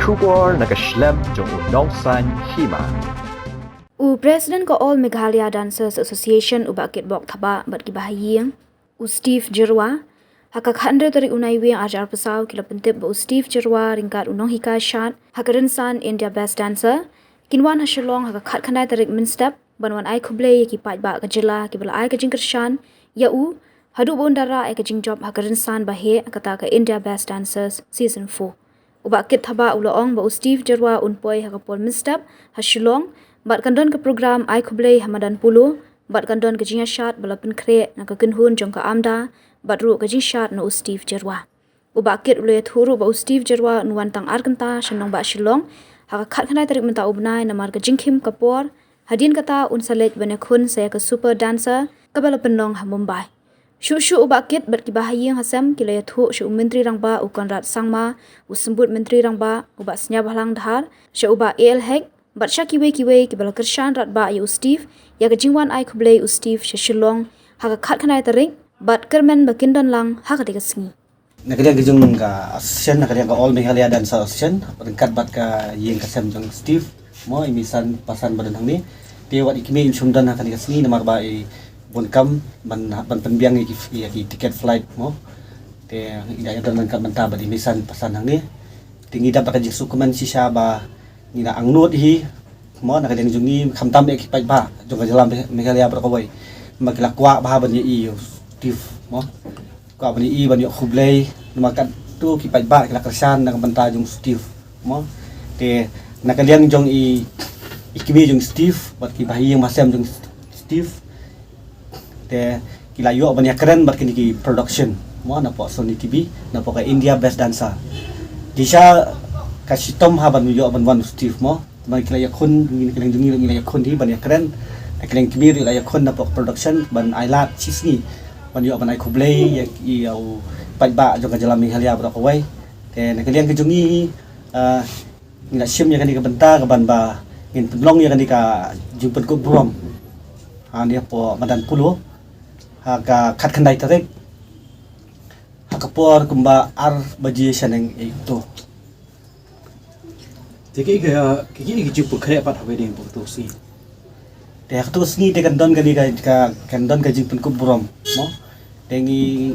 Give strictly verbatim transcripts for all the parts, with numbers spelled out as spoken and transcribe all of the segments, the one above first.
Khubor na ka shlem jong u Nongsaiñ Hima. U President ka All Meghalaya Dancers Association u Bah Kitbok Thabah bad ki bahaïing, u Steve Jyrwa, ha ka khathynriew tarik u Naiwieng arhajar arphew saw ki la pyntip ba u Steve Jyrwa ryngkat u nonghikai shad ha ka rynsan India Best Dancer kin wan ha Shillong ha ka khatkhyndai tarik mynstep ban wan ai khublei ïa ki paidbah ka jylla kiba la ai ka jingkyrshan ïa u haduh ba un da rah ïa ka jingjop ha ka rynsan ba heh kata ka India Best Dancers Season four. U Bah Kit Thabah u la ong ba u Steve Jyrwa un poi ha ka por mynstep ha Shillong bad kan don ka program ai khublei ha madan Polo bad kan don ka jingïashad ba la pynkhreh na ka kynhun jong ka AMDA bad ruh ka jingshad na u Steve Jyrwa. U Bah Kit u la ïathuh ruh ba u Steve Jyrwa un wan tang ar kynta sha nongbah Shillong ha ka khatkhyndai tarik mynta u bnai namar ka jingkhim ka por, hadien kata un sa leit ban ïakhun sa ïa ka Super Dancer kaba la pynlong ha Mumbai. Shuh shuh u Bah Kit bad ki bahaïing hasem ki la ïathuh sha u Myntri Rangbah u Conrad Sangma, u Symbud Myntri Rangbah u Bah Sniawbhalang Dhar, sha u Bah A L Hek bad sha kiwei kiwei kiba la kyrshan radbah ïa u Steve ïa ka jingwan ai khublei u Steve sha Shillong ha ka khatkhyndai tarik bad kyrmen ba kin don lang ha katei ka sngi. Na ka liang ka jong ka association, na ka liang ka All Meghalaya Dancer Association, ryngkat bad ka ïing ka sem jong Steve, mo, i Misan Pasan ba don hangne. Te wat i kmie im shym don ha kane ka sngi namar ba i bun kam ban, ban pynbiang ïa ki, ïa ki ticket flight, mo. Te i da ïa don ryngkat mynta bad i Misan Pasan hangne. Te ngi dap da ka jingsngewkmen shisha ba ngi da angnud hi, mo, na ka liang jong ngi khamtam ïa ki paidbah jong ka jylla Me-, Meghalaya baroh kawei. Ba ki la kwah bha ban ïa i u Steve, mo. Kwah ban ïa i ban ïoh khublei namar katto ki paidbah ki la kyrshan na ka bynta jong Steve, mo. Te na ka liang jong i, i kmie jong Steve bad ki bahaïing hasem jong Steve, te ki la ïoh ban ïakren bad kine ki production, mo, napoh Sony T V, napoh ka India Best Dancer. Te sha ka shitom ha ban ïoh ban wan u Steve, mo. Namar ki la ïakhun, ngi na ka liang jong ngi ngi la ïakhun hi ban ïakren. Na ka liang kmie ruh la ïakhun napoh production ban ai lad shi sngi ban ïoh ban ai khublei ïa, ïa u paidbah jong ka jylla Meghalaya baroh kawei. Te na ka liang ka jong ngi, ah, ngi la shim ïa kane ka bynta ka ban ba ngin pynlong ïa kane ka jingpynkup burom ha ne hapoh madan Polo ha ka khatkhyndai tarik ha ka por kumba ar baje shaneng ïa ito. Te ki, ki, ki, ki jingpynkhreh pat ha Wedding ha kato ka sngi. Te ha kato ka sngi te kan don kane ka, ka, kan don ka jingpynkup burom, mo. Te ngi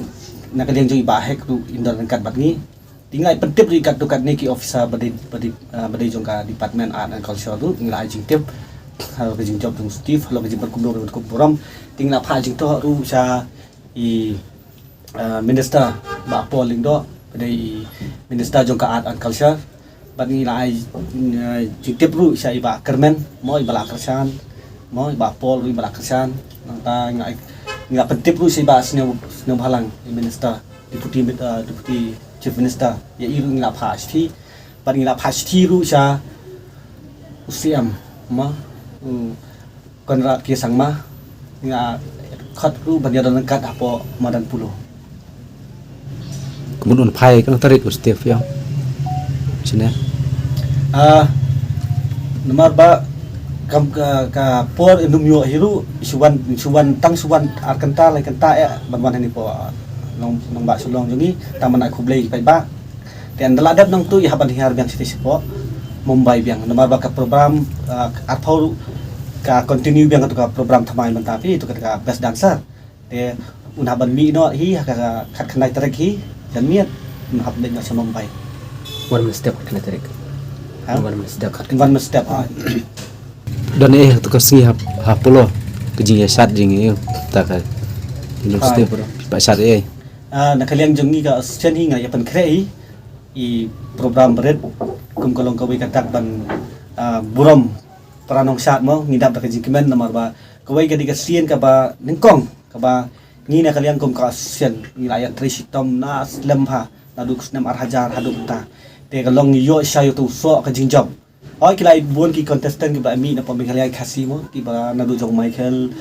na ka liang jong i Bah Hek ruh in don ryngkat bad ngi. Te ngi la ai pyntip ruh ïa katto katne ki officer ba dei, ba dei, ah, ba dei jong ka Department Art and Culture ruh ngi la ai jingtip halor ka jingjop jong Steve, halor ka jingpynkup burom, pynkup burom. Te ngi la phah jingthoh ruh sha i, ah, Minister Bah Paul Lyngdoh, ba dei i Minister jong ka Art and Culture. Bad ngi la ai, ah, jingtip ruh sha i Bah Kyrmen, mo, i ba la kyrshan, mo, i Bah Paul ruh i ba la kyrshan. Nangta ngi la ai, ngi la pyntip ruh sha i Bah Sniew, Sniawbhalang, i Minister, Deputy Min-, ah, Deputy Chief Minister. Ïa i ruh ngi la phah shithi. Bad ngi la phah shithi ruh sha u C M, mo, u Conrad K Sangma, nga khot ruh ban ïadon ryngkat hapoh madan Polo. Kumno un phai, katno tarik u Steve ïa? Shane. Ah, namar ba kam ka, ka por ym ïoh hi ruh, shu wan, shu wan tang shu wan ar kynta lai kynta ïa ban wan hangne hapoh nong, nongbah Shillong jong ngi, tang ban ai khublei paidbah. Te ynda la dep nangtu ïa hap ban hiar biang shatei shapoh Mumbai biang. Namar ba ka program, ah, arphew ruh ka continue biang katu ka program thymmai mynta phi, tu kata ka best dancer. Te un hap ban mih noh hi ha ka khatkhyndai tarik hi, jan miet un hap dei noh sha Mumbai. Wan mynstep khatkhyndai tarik. Ha? Wan mynstep khat. Wan mynstep, ah. Don eh tu ka sngi ha, ha Polo. Ka jingïashad jingïa ta ka. University Polo. Phi pat shad eh. Ah, na ka liang jong ngi ka sien hi nga ïa pynkhreh hi. I program barit kum ka long kawei ka dak ban, ah, burom para nongshad mo, ngi dap da ka jingkmen namar ba kawei ka dei ka sien kaba nyngkong kaba ngi na ka liang kum ka sien ngi la ïa trei shitom na slem bha naduh snem ar hajar haduh mynta. Te ka long ngi ïoh sha ïa uto u soh ka jingjop. Hooid ki la ai bun ki contestant kiba mih napoh Meghalaya Khasi mo, kiba naduh jong Michael,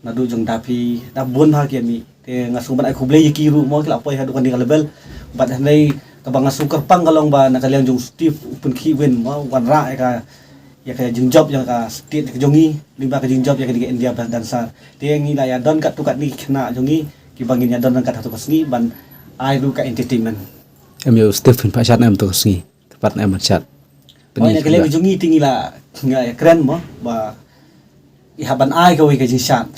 naduh jong Dapi, da bun bha ki mih. Te nga sngewbha ban ai khublei ïa ki ruh mo, ki la poi haduh kane ka level. Bad hynrei kaba nga sngewkyrpang ka long ba na ka liang jong Steve u pynkhih win mo, u wanrah ïa ka, ïa ka jingjop ïa ka state jong ngi, lyngba ka jingjop ïa kane ka India Best Dancer. Te ngi la ïa don katto katne ki khynnah jong ngi kiba ngin ïa don ryngkat hato ka sngi ban ai ruh ka entertainment. Em ïa u Steve phin pat shad ne em to ka sngi? Te pat ne em ban shad? Hooid, na ka liang jong ngi te ngi la, nga ïakren mo ba i hap ban ai kawei ka jingshad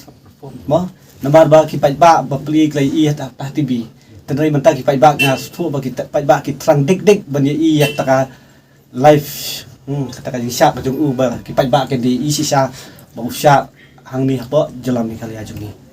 mo, namar ba ki paidbah ba plie ki la ïohi ha, ha T V. Tang hynrei mynta ki paidbah, nga sngewthuh ba ki paidbah ki thrang dik dik ban ïohi ïa kata ka live, hmm, kata ka jingshad ka jong u, ba ki paidbah kin ïohi shisha ba u shad hangne hapoh jylla Meghalaya jong ngi.